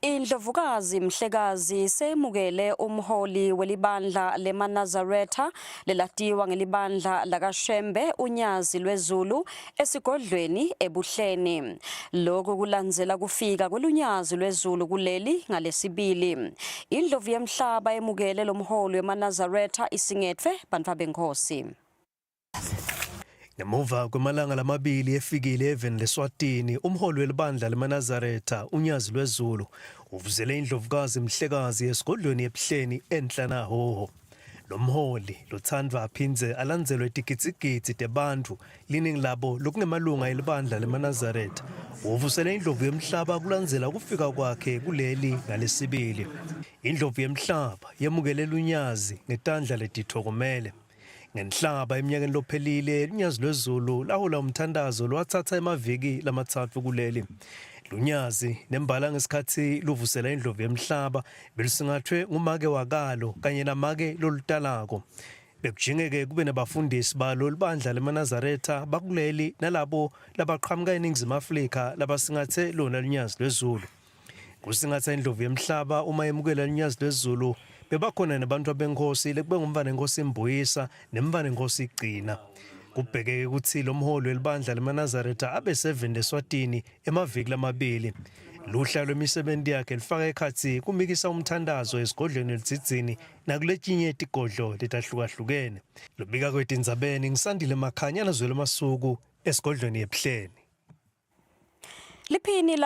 Indlovukazi Mhlekazi seyemukele umholi welibandla lemaNazaretha lelatiwa ngelibandla lakaShembe uNyazi lweZulu esigodlweni eBuhleni. Lokhu kulandzela kufika kwelunyazi lwezulu kuleli ngalesibili. Indlovu yemhlaba emukele lomholi wemaNazaretha isingetfwe bantfwabenkhosi. Ngemuva kwemalanga lamabili efikile eveni leSwatini, umholi welibandla lemaNazaretha uNyazi lweZulu uvuzele indlovukazi Mhlekazi esigodlweni eBuhleni eNhlanahoho. Lo mholi lothandwa aphindze alandzelwe tigidzigidzi tebantfu liningi labo lokungemalunga elibandla lemaNazaretha uvusele indlovu yemhlaba kulandzela kufika kwakhe kuleli ngalesibili. Indlovu yemhlaba yemukele lunyazi ngetandla letithokomele. Ngenhlaba eminyakeni lophelile lunyazi lwezulu lahola umthandazo lwathatha emaviki lamatsatfu kuleli. Lunyazi nembala ngesikhathi luvusela indlovu yemhlaba belusingathwe ngumake wakalo kanye namake lolutalako. Bekujingeke kube nabafundisi balo libandla lemaNazaretha bakuleli nalabo labaqhamuka eNingizimu Afrika labasingathe lona lunyazi lwezulu. Kusingatha indlovu yemhlaba uma yemukela lunyazi lwezulu bebakhona nabantu abenkosi lekube ngumfana enkosi Mbuyisa nemfana enkosi Gcina. Kubhekeke ukuthi lo mholi welibandla lemaNazaretha abe seveni leSwatini emaviki lamabili. Luhla lwemisebenzi yakhe lufaka ekhatsi kumikisa umthandazo esigodlweni eLudzidzini nakuletinye tigodlo letahlukahlukene. Lobika kwetindzabeni ngisandile Makhanya nazwele Masuku esigodlweni eBuhleni. Liphini.